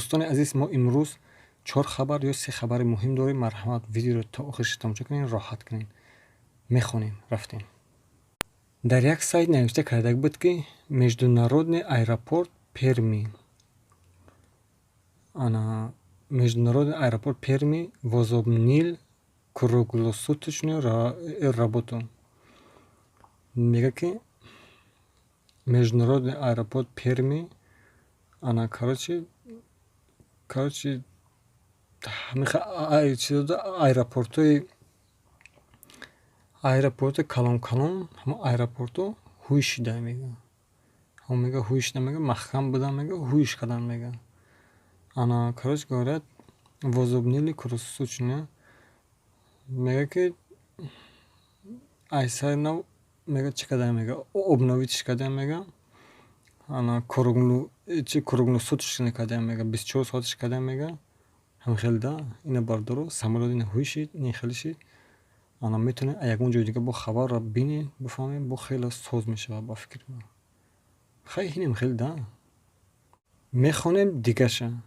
Дӯстони азиз, мо имрӯз чор хабар ё се хабари муҳим дорем. Марҳамат, видеоро то охираш тамошо кунед, роҳат кунед. Мехонем, рафтем. Дар як сайт навишта карда буд, ки международный аэропорт Перми, ана, международный аэропорт Перми возобновил круглосуточную работу. Мега, ки международный аэропорт Перми, ана, короче, аэропортҳои калон калон, ҳамон аэропортҳо ҳуй шуда, мега. Ҳамон, мега, ҳуй шуда, мега, маҳкам будан, мега, ҳуйш кардан, мега. Ана, короче говоря, возобновили круглосуточную, мега, ки ай сари нав, мега, чӣ кардан, мега, обновить кардан, мега, ана, круглосуточно кардан, мега, 24 соаташ кардан, мега. Ҳамин хел да. Ина, бардоро, самолёт ина ҳуй шид, ин хеле шид. Ана, метавонед ягон ҷои дига бо хабарро бинед, бифаҳмед, бо хеле соз мешавад, ба фикри ман. Хай, инем хеле да. Мехонем дигаша.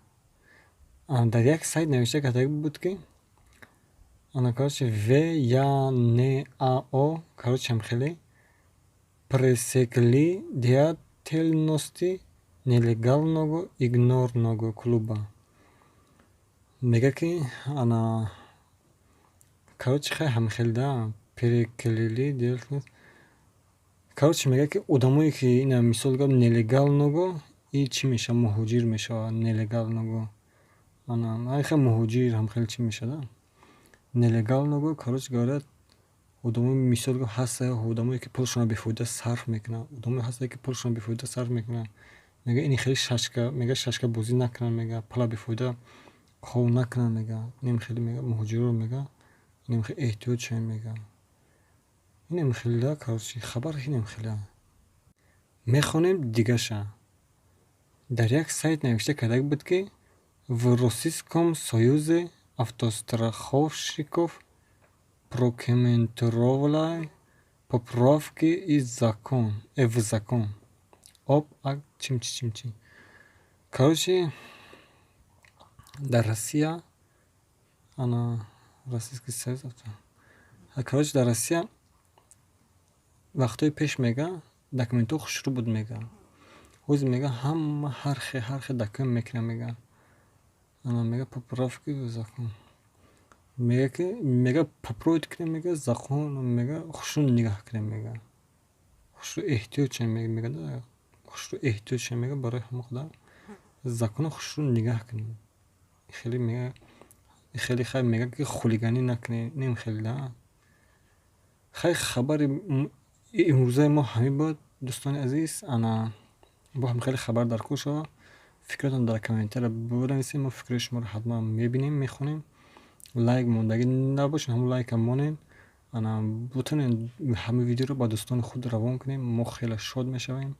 Дар як сайт навишта карда буд, ки ана, короче, В Я Н А О, короче, ҳам хеле пресекли деятельности нелегалного игорного клуба. Мега, ки ана, короче, хай, ҳам хел да, пресекли деятельность, короче, мега, ки одамое, ки ина, мисол гап, нелегалного и чӣ мешавад, муҳоҷир мешавад, нелегалного, ана, хел муҳоҷир, ҳам хел чӣ мешавад, нелегалного, короче говоря, одамои, мисол гап, ҳастанд одамое, ки пулашонро бефоида сарф мекунанд, одамое ҳастанд, ки пулашонро бефоида сарф мекунанд. Мега, ини хеле шашка, мега, шашкабозӣ накунанд, мега, пула бефоида хов накунанд, мега. Инем хеле, мега, муҳоҷирро, мега, инем хеле эҳтиёт шавем, мега. Инем хеле, короче, хабар инем хеле. Мехонем дигаша. Дар як сайт навишта карда буд, ки в Российском союзе автостраховщиков прокомментировали поправки в закон об чимчи чимчи. Короче, дар Россия, ана, Российский союз, короче, дар Россия вақтҳои пеш, мега, документҳо хушрӯ буд, мега. Ҳозир, мега, ҳама ҳар хел документ мекунанд, мега. Ана, мега, поправки в закон. Мега, ки, мега, поправить кунем, мега, закон, мега, хушрӯ нигаҳ кунем, мега. Хушрӯ эҳтиёт шавем, мега, хушрӯ эҳтиёт шавем, мега, барои ҳама қадар законро хушрӯ нигаҳ кунем. Хеле, мега, хеле хай, мега, ки хулиганӣ накунем, инем хеле да. Хай, хабари имрӯзаи мо ҳамин буд, дӯстони азиз. Ана, бо ҳам хеле хабар дар кор шава. Фикротон дар комментария бинависед, мо фикрҳои шуморо ҳатман мебинем, мехонем. Лайк мондагӣ набошед, ҳамон лайка монед. Ана, бутонед ҳамин видеоро ба дӯстони худ равон кунем, мо хеле шод мешавем.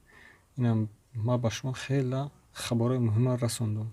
Инам ман ба шумо хеле хабарҳои муҳимро расондум.